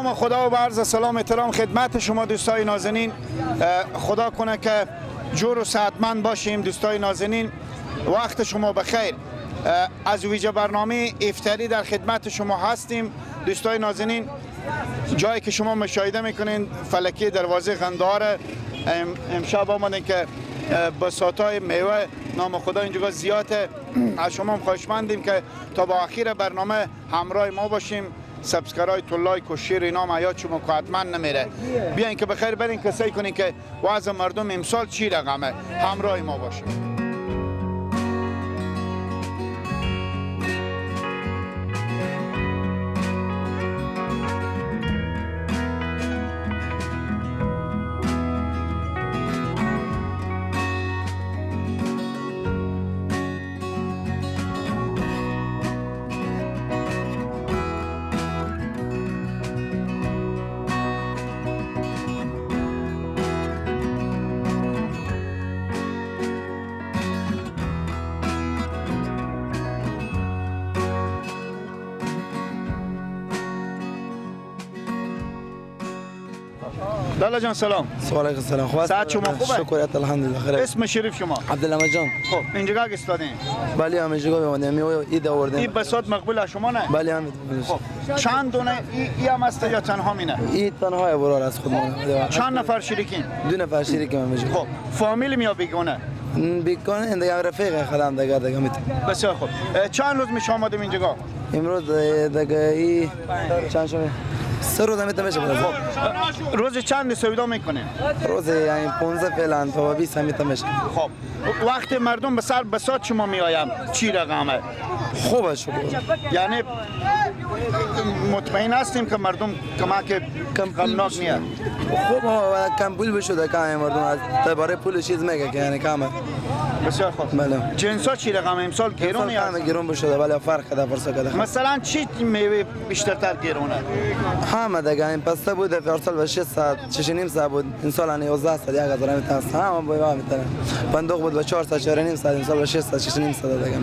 نام خدا و عرض سلام احترام خدمت شما دوستای نازنین. خدا کنه که جور و صحتمند باشیم. دوستای نازنین وقت شما بخیر. از ویژه برنامه افطاری در خدمت شما هستیم. دوستای نازنین جایی که شما مشاهده میکنین فلکی دروازه قندهار. امشب آمدین که بساطای میوه نام خدا اینجا زیاده. از شما هم خواهشمندیم که تا با اخیر برنامه همراه ما باشیم. subscribe و like و share اینا هم یاد شما که حتما نمیره. بیاین که بخیر برین که سعی کنین که وضع مردم امسال چی رقمه. همراه ما باشیم. لالا جان سلام. علیکم سلام. خوب ساعت شما خوبه؟ شکر الحمدلله خیر. اسم شریف شما؟ عبدالله جان. خب اینجا ایستادین؟ بله هم اینجا اومدیم. میوه عید آوردیم. این بساط مقبول شما نه؟ بله هم. خب چند دونه ای هم است یا تنها مینه؟ ای تنها برار از خودمون. چند نفر شریکین؟ دو نفر شریکیم اینجا. خب فامیل یا بیگانه؟ بیگانه دیگه رفیق خودم دیگه میت. بسیار خوب. چند روز میشه آمدیم اینجا؟ امروز دیگه ای چند شب سه روز هم میشه. خب روز چند سودا میکنه؟ روز یعنی 15 فعلا تا 20 هم میشه. خب وقتی مردم به سر بساط شما میآیم چی رقمه؟ خوبه شکر. یعنی مطمئن هستیم که مردم کمک غمناک نیست. خوب کم پول بشده کم مردم از درباره پول چیز میگه که یعنی کمه. بسیار خوب. بله. جنسا چی رقم امسال گرونه؟ امسال گرون بشده ولی فرق ده فرق ده. مثلا چی میوه بیشترتر گرونه؟ همه دیگه این پسته بود پارسال به 6 ساعت 6 نیم ساعت بود، امسال یعنی 11 ساعت 1000 میتونست. همه با میتونه. بندوق بود به 4 ساعت 4 نیم ساعت، امسال به 6 ساعت 6 نیم ساعت دیگه.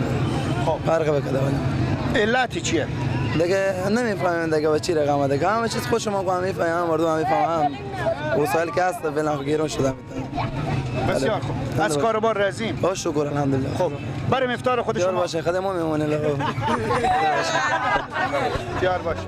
خب فرق بکده ولی علت چیه؟ دیگه نمیفهمیم دیگه به چی رقم دیگه. همه چیز خوش ما هم میفهمیم، هم مردم هم میفهمم. وسایل که هست فعلا گرون شده. بسیار خوب. از کاروبار راضیم؟ با شکر الحمدلله. خب بریم افطار خود شما. باشه خدمه میمونه. یار باشه.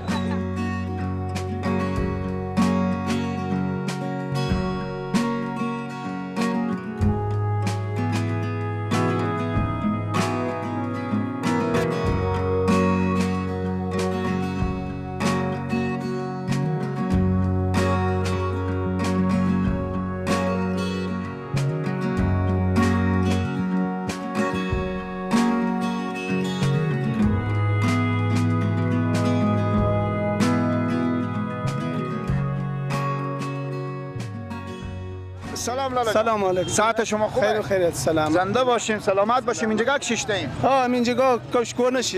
سلام لالا. سلام علیکم. ساعت شما خوبه؟ خیر و خیرت. سلام. زنده باشیم، سلامت باشیم. اینجا کشیشته ایم. ها اینجا کشکونش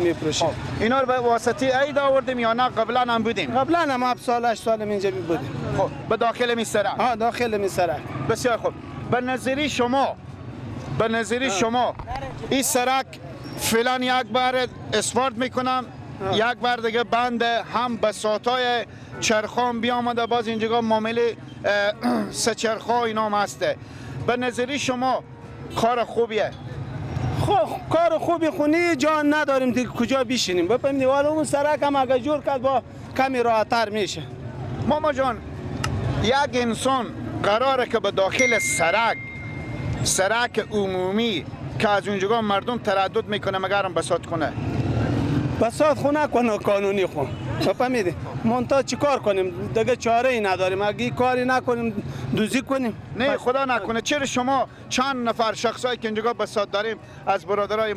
میفروشیم. اینا رو به واسطه عید آوردیم یا نه قبلا هم بودیم؟ قبلا هم 7 سال 8 سال اینجا بودیم. خب به داخل میسره. ها داخل میسره. بسیار خوب. به نظری شما به نظری شما این سرک فعلا یک بار اسفارت میکنم، یک بار دیگه بند هم بساطای چرخان بیامده، باز اینجا معامله سه چرخا اینا هم هسته. به نظری شما کار خوبیه؟ خب کار خوبی خونی جان نداریم دیگه کجا بیشینیم. بفهمید والا اون سرک هم اگه جور کرد با کمی راحت‌تر میشه. ماما جان یک انسان قراره که به داخل سرک عمومی که از اونجا مردم تردد میکنه مگرم بساط کنه؟ بساط خونه کنه قانونی خون. فهمیدی؟ منتها چیکار کنیم؟ دیگه چاره ای نداریم. اگه کاری نکنیم دوزی کنیم. نه خدا نکنه. چرا شما چند نفر شخصایی که اینجا بساط داریم از برادرای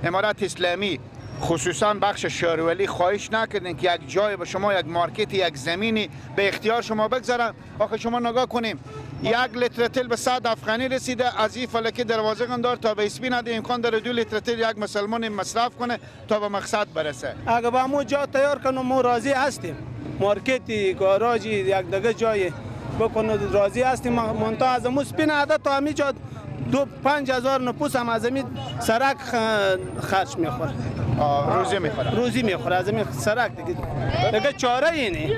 امارت اسلامی خصوصا بخش شارولی خواهش نکردین که یک جای به شما یک مارکت یک زمینی به اختیار شما بگذارن؟ آخه شما نگاه کنیم یک لیتر تیل به 100 افغانی رسیده، از این فلکی دروازه قندار تا به اسپین نده امکان داره 2 لیتر تیل یک مسلمان مصرف کنه تا به مقصد برسه. اگه با مو جا تیار کنم ما راضی هستیم. مارکتی گاراژی یک دیگه جای بکنه راضی هستیم. منتها از مو سپین عدد تا همین جا 2-5 هزار نفوس هم از این سرک خرج میخوره. روزی میخوره. روزی میخوره از این سرک دیگه. دیگه چاره ای نی.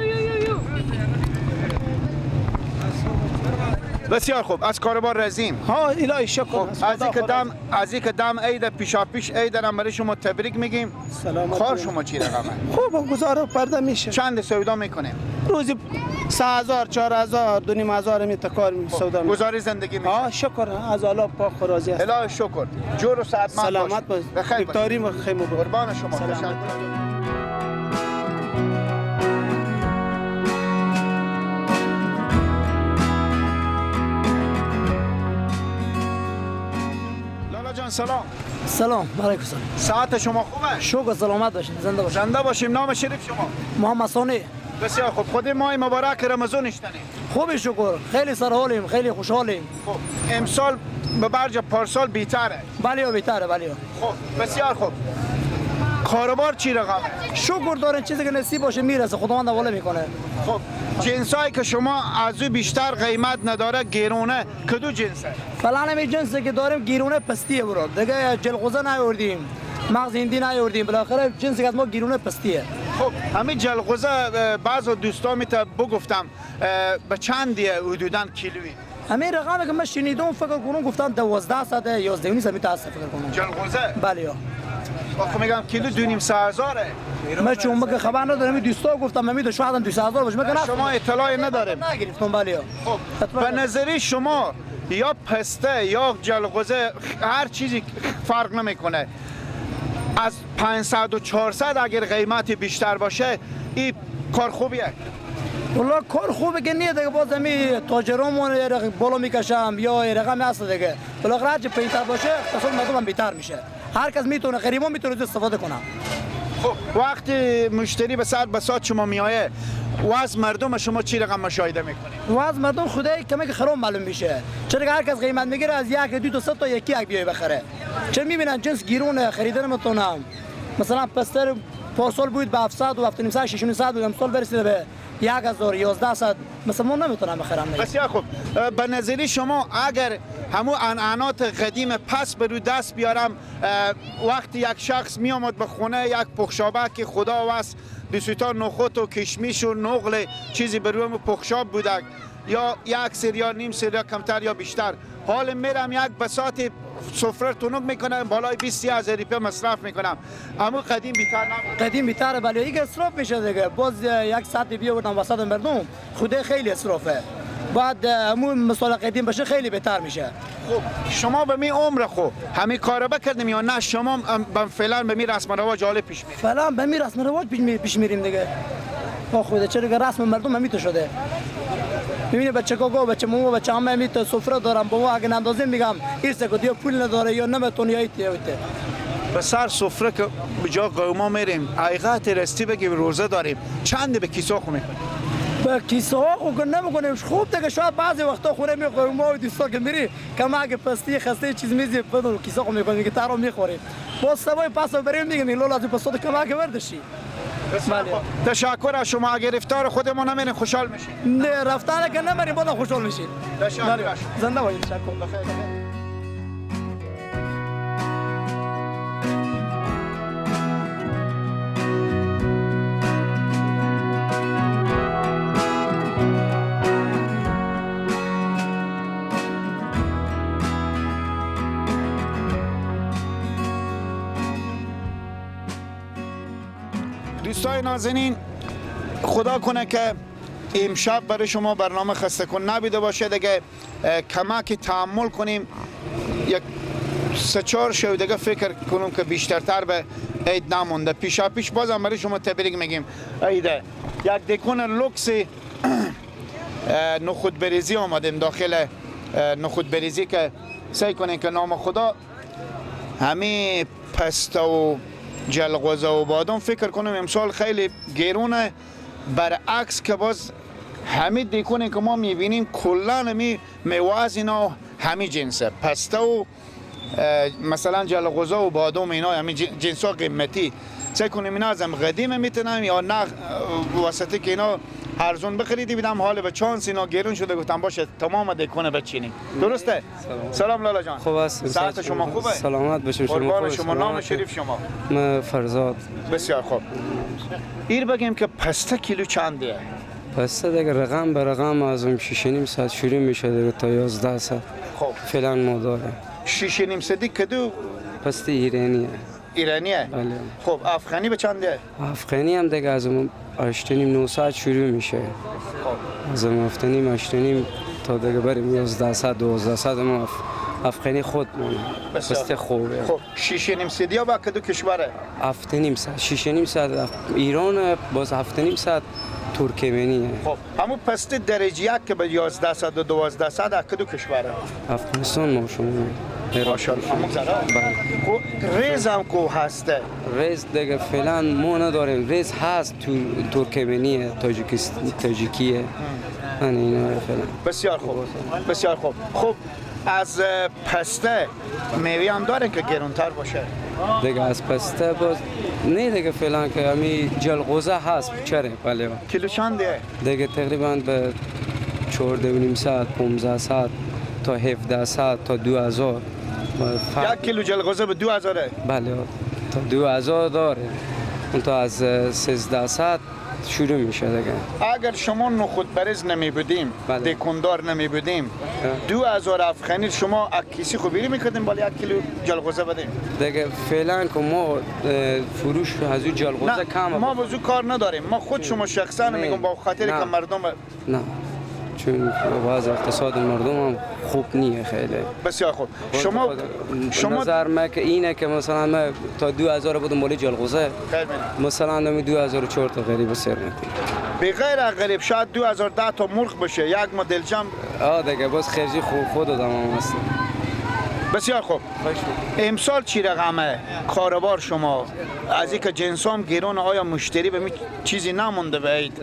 بسیار خوب، از کاروبار راضیم. ها الهی شکر. از اینکه دم عید پیشاپیش عید هم برای شما تبریک میگیم. سلامت. کار شما چی رقمه؟ خوب گزاره پرده میشه. چند سودا میکنیم؟ روزی 3000، 4000، 2500 می کار می سودا می. گزاره زندگی میشه. ها شکر از الله پاک راضی است. الهی شکر. جور و صحتمند. سلامت باش. افطاری خیلی قربان شما. تشکر. سلام. سلام علیکم. سلام. ساعت شما خوبه؟ شکر سلامت باشین، زنده باشین. زنده باشیم. نام شریف شما؟ محمد ثانی. بسیار خوب. خود ماه مبارک رمضان اشتنیم. خوب شکر، خیلی سرحالیم، خیلی خوشحالیم. خوب امسال به برج پارسال بیتره. بله بیتره، بله. خوب بسیار خوب. کاروبار چی رقمه؟ شکر دارن، چیزی که نصیب باشه میرسه، خداوند حواله میکنه. خب جنسایی که شما از او بیشتر قیمت نداره گرونه، کدو جنسه؟ فعلا همین جنسی که داریم گرونه پستیه برو. دیگه جلغوزه نیاوردیم، مغز هندی نیاوردیم، بالاخره جنسی که از ما گرونه پستیه. خب همین جلغوزه بعض دوستا میته بگفتم به چندیه حدوداً کیلویی؟ همین رقمی که من شنیدم فکر کنم گفتن 12 صد 11 نیست میته فکر کنم. جلغوزه؟ بله. آخه میگم کیلو 2.5 هزاره. من چون مگه خبر ندارم، دوستا گفتم من میدونم شاید 200 هزار باشه، مگه شما اطلاعی نداریم. نگرفتم. بله. خب به نظری شما یا پسته یا جلغوزه هر چیزی فرق نمیکنه، از 500 و 400 اگر قیمت بیشتر باشه این کار خوبیه؟ والله کار خوبه که نیه دیگه، باز می تاجرامون بالا میکشم یا رقم هست دیگه. بالاخره هر چی پایین‌تر باشه اقتصاد مردم هم بهتر میشه، هر کس میتونه، غریبا میتونه استفاده کنه. خب وقتی مشتری به سر بساط شما میایه وضع مردم شما چی رقم مشاهده میکنید؟ وضع مردم خدای کمی که خراب معلوم میشه، چرا که هر کس قیمت میگیره از یک دو تا سه تا یکی یک بیای بخره، چون میبینن جنس گیرونه خریدن نمیتونم. مثلا پستر پارسال بود به 700 و 750 600 بود، امسال برسیده به 1000 1100، مثلا ما نمیتونم بخرم. بسیار خوب. به نظری شما اگر همو عنعنات قدیم پس به رو دست بیارم، وقتی یک شخص می آمد به خونه یک پخشابه که خدا وس دوستا نخود و کشمیش و نقل چیزی به روی پخشاب بوده، یا یک سر یا نیم سر یا کمتر یا بیشتر، حال میرم یک بساط سفره تنک میکنم بالای 20 هزار روپیه مصرف میکنم. اما قدیم بیتر نبود. قدیم بیتره ولی دیگه اسراف میشه دیگه. باز یک ساعت بیاوردم وسط مردم، خود خیلی اسرافه. بعد همون مثال قدیم باشه خیلی بهتر میشه. خب شما به می عمر خو همین کارو بکردیم یا نه شما فعلا به می رسم رواج حال پیش میریم؟ فعلا به می رسم رواج پیش میریم دیگه. با خود چرا که رسم مردم همی تو شده. میبینی بچه کاکا بچه ماما بچه همه می تو سفره دارم با ما اگه اندازه میگم ایسه که یا پول نداره یا نمیتونه یا ایته ایته. به سر سفره که به جا قوما میریم حقیقت رستی بگیم روزه داریم چند به کیسه خو میکنیم؟ به کیسه ها خو که نمیکنیم خوب دیگه، شاید بعضی وقتا خونه میخوریم ما و دوستا که میری کم اگه پستی خسته چیز میزی بدون کیسه خو میکنیم که ترا میخوریم، باز سوای پس بریم میگیم لالا از پستا کم اگه وردشی. تشکر از شما. اگر افطار خودمون نمیریم خوشحال میشیم؟ نه رفتن که نمیریم بازم خوشحال میشیم. تشکر. زنده باشید. تشکر. دوستای نازنین، خدا کنه که امشب برای شما برنامه خسته کن نبیده باشه دیگه. کمک تحمل کنیم یک سه چهار شو دیگه فکر کنم که بیشترتر به عید نمونده. پیشا پیش بازم برای شما تبریک میگیم عیده. یک دکون لوکس نخود بریزی آمدیم داخل نخود بریزی که سعی کنیم که نام خدا همه پسته و جلغوزه و بادام فکر کنم امسال خیلی گرونه، برعکس که باز همه دیکونه که ما میبینیم کلا همی میوه از اینا همه جنسه، پسته و مثلا جلغوزه و بادام اینا همه جنس ها قیمتی. سعی کنیم اینا از هم قدیم میتونم یا نه واسطه که اینا ارزون بخریدی بیدم حال به چانس اینا گرون شده گفتم باشه تمام دکونه بچینیم. درسته؟ سلام لالا جان. خوب است. ساعت شما خوبه؟ سلامت باشیم. شما قربان شما. نام شریف شما؟ من فرزاد. بسیار خوب. ایر بگیم که پسته کیلو چنده؟ پسته دیگه رقم به رقم از اون 6.5 ساعت شروع میشه دیگه تا 11 ساعت. خب فعلا ما داره 6.5 ساعت کدو؟ پسته ایرانیه. ایرانیه؟ بله. خب افغانی به چنده؟ افغانی هم دیگه از اون 8.5 9 ساعت شروع میشه. خب از اون 7.5 8.5 تا دیگه بریم 11 ساعت 12 ساعت. ما افغانی خود مونه. پسته خوبه. خب 6.5 ساعت با کدو کشوره؟ 7.5 ساعت 6.5 ساعت ایران، باز 7.5 ساعت ترکمنیه. خب همون پسته درجه یک که به 11 ساعت و 12 ساعت از کدو کشوره؟ افغانستان ما شما. ماشاءالله. همون زرا؟ بله. خب ریز هم کو هسته؟ ریز دیگه فعلا ما نداریم. ریز هست تو ترکمنیه، تاجیکیه. اینا فعلا. بسیار خوب. بسیار خوب. خب از پسته میوه هم داره که گرونتر باشه؟ دیگه از پسته باز نه دیگه فعلا که همی جلغوزه هست. چره؟ بله. کیلو چنده؟ دیگه تقریبا به 14.5 ساعت 15 ساعت تا 17 ساعت تا 2000. یک کیلو جلغوزه به 2000؟ بله تا 2000 داره. اون تا از 13 ساعت شروع میشه دیگه. اگر شما نخود برز نمی بودیم، بله. دکاندار نمی بودیم، 2000 افغانی شما کیسی خوبی میکردیم بالا یک کیلو جلغوزه بدیم؟ دیگه فعلا که ما فروش از او جلغوزه کم. ما بزو کار نداریم. ما خود شما شخصا میگم با خاطر که مردم نه، چون بعض اقتصاد مردم هم خوب نیه خیلی. بسیار خوب. شما نظر من که اینه که مثلا من تا 2000 بودم مالی جلغوزه، مثلا نمی 2004 تا غریب سر میکنم. به غیر از غریب شاید 2010 تا مرغ بشه یک مدل جمع. آه دیگه باز خرجی خود دادم هم هست. بسیار خوب. امسال چی رقمه کاروبار شما؟ از اینکه جنسام گرون، آیا مشتری به چیزی نمونده به عید؟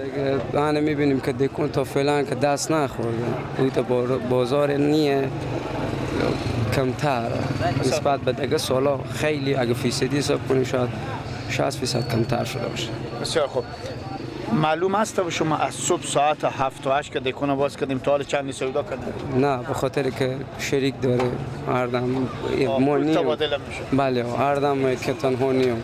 من میبینیم که دکون تا فعلا که دست نخورده، او تا بازار نیه کمتر نسبت به دیگه سالا. خیلی اگه فیصدی حساب کنیم شاید 60% کمتر شده باشه. بسیار خوب. معلوم است به شما از صبح ساعت 7 و 8 که دکون باز کردیم تا حال چند سودا کردیم؟ نه، به خاطر که شریک داره هردم ما نیم. بله هردم که تنها نیم.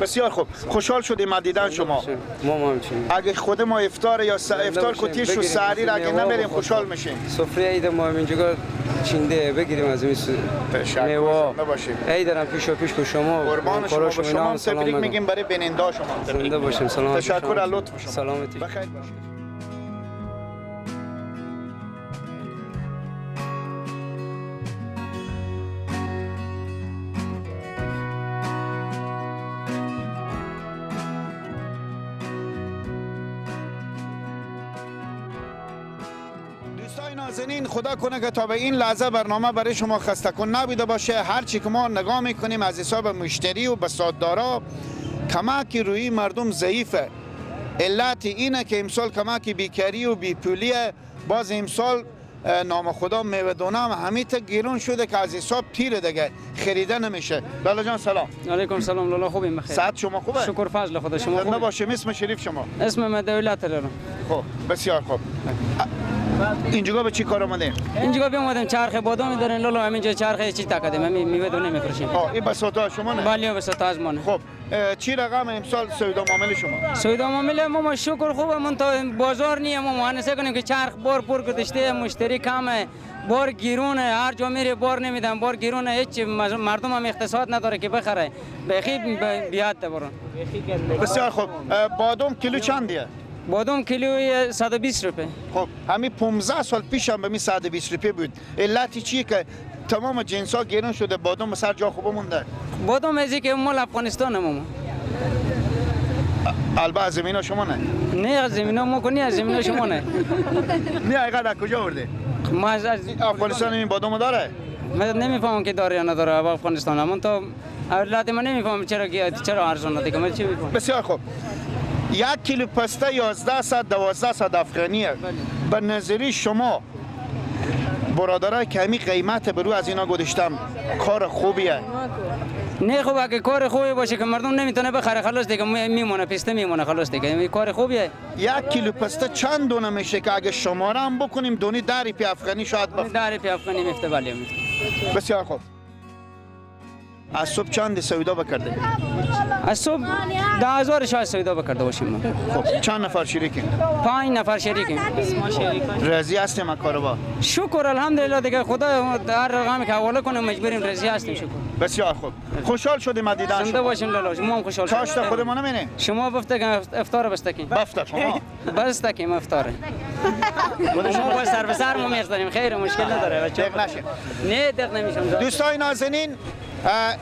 بسیار خوب. خوشحال شدیم از دیدن شما. ما همچنین. اگه خود ما افطار یا افطار کتیش و سحری را اگه نمیریم خوشحال میشیم. سفره عید ما اینجا چینده بگیریم از این میوه. عید دارم پیش و پیش به شما. قربان شما. به شما تبریک میگیم برای بیننده شما. زنده باشیم. سلام. تشکر از لطف شما. سلامتی. بخیر باشید. نازنین، خدا کنه که تا به این لحظه برنامه برای شما خسته کن نبوده باشه. هرچی که ما نگاه میکنیم از حساب مشتری و بساطدارا، کمک روی مردم ضعیفه. علت اینه که امسال کمک بیکاری و بیپولیه. باز امسال نام خدا میوه دونه هم همه تا گرون شده که از حساب تیره دیگه خریده نمیشه. لالا جان سلام. علیکم سلام لالا، خوبیم بخیر. ساعت شما خوبه؟ شکر فضل خدا. شما خوبه؟ باشه. اسم شریف شما؟ اسم من دولت دارم. خب بسیار خوب. اینجا به چی کار اومدیم؟ اینجا به اومدیم چرخ بادام دارن لالا، همینجا چرخ چی تکدیم، همین میوه دونه میفروشیم. این بساطا شما نه؟ بله بساطا از ما. خب چی رقم امسال سودا معامله شما؟ سودا معامله ما شکر خوبه، من تا بازار نیه، ما مهندسه کنیم که چرخ بار پر گذاشته، مشتری کمه، بار گیرونه، هر جا میره بار نمیدن، بار گیرونه، هیچ مردم هم اقتصاد نداره که بخره. بخی بیاد برون. بسیار خوب. بادام کیلو چندیه؟ بادام کیلوی 120 روپیه. خب همین 15 سال پیش هم به می 120 روپیه بود. علتی چیه که تمام جنس ها گران شده، بادام سر جا خوب مونده؟ بادام از که مال افغانستان ما. البته از زمینا شما نه؟ نه از زمینا ما کنی، از زمینا شما نه. نه اینقدر از کجا آورده؟ ما از افغانستان این بادام داره؟ من نمیفهمم که داره یا نداره افغانستان. من تا علت من نمیفهمم چرا ارزان دیگه، من چی میفهمم. بسیار خوب. یک کیلو پسته 1100 1200 افغانیه. به نظری شما برادرای کمی قیمت برو از اینا گذاشتم کار خوبیه. نه خب اگه کار خوبی باشه که مردم نمیتونه بخره خلاص دیگه میمونه پسته میمونه خلاص دیگه، این کار خوبیه. یک کیلو پسته چند دونه میشه که اگه شماره هم بکنیم دونی 10 روپیه افغانی شاید 10 روپیه افغانی میفته. بله میفته. بسیار خوب. از صبح چند سودا بکرده؟ از صبح 10,000 شاید سودا بکرده باشیم. خب چند نفر شریکیم؟ 5 نفر شریکیم. راضی هستیم از کاروبار؟ شکر الحمدلله دیگه، خدا هر رقمی که حواله کنه مجبوریم راضی هستیم. شکر. بسیار خوب، خوشحال شدیم از دیدن شما. زنده باشیم لالا، ما هم خوشحال شدیم. چاشت خودمون نمینه؟ شما بفته که افطار بستکیم. بفته شما؟ بستکیم افطار. ما با سر به سر ما میخوریم، خیر مشکل نداره. دق نشه. نه دق نمیشم. دوستای نازنین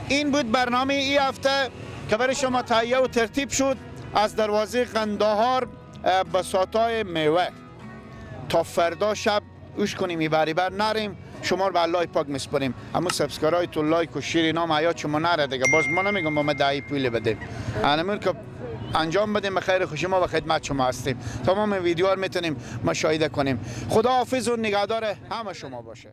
این بود برنامه ای هفته که برای شما تهیه و ترتیب شد از دروازه قندهار بساطای میوه. تا فردا شب اوش کنیم، ایبری بر نریم، شما رو به الله پاک میسپریم. اما subscribe تو like و share اینا حیات شما نره دیگه، باز ما نمیگم با ما دعی پول بدیم، انمون که انجام بدیم به خیر خوشی ما و خدمت شما هستیم. تمام ویدیو رو میتونیم مشاهده کنیم. خدا حافظ و نگهدار همه شما باشه.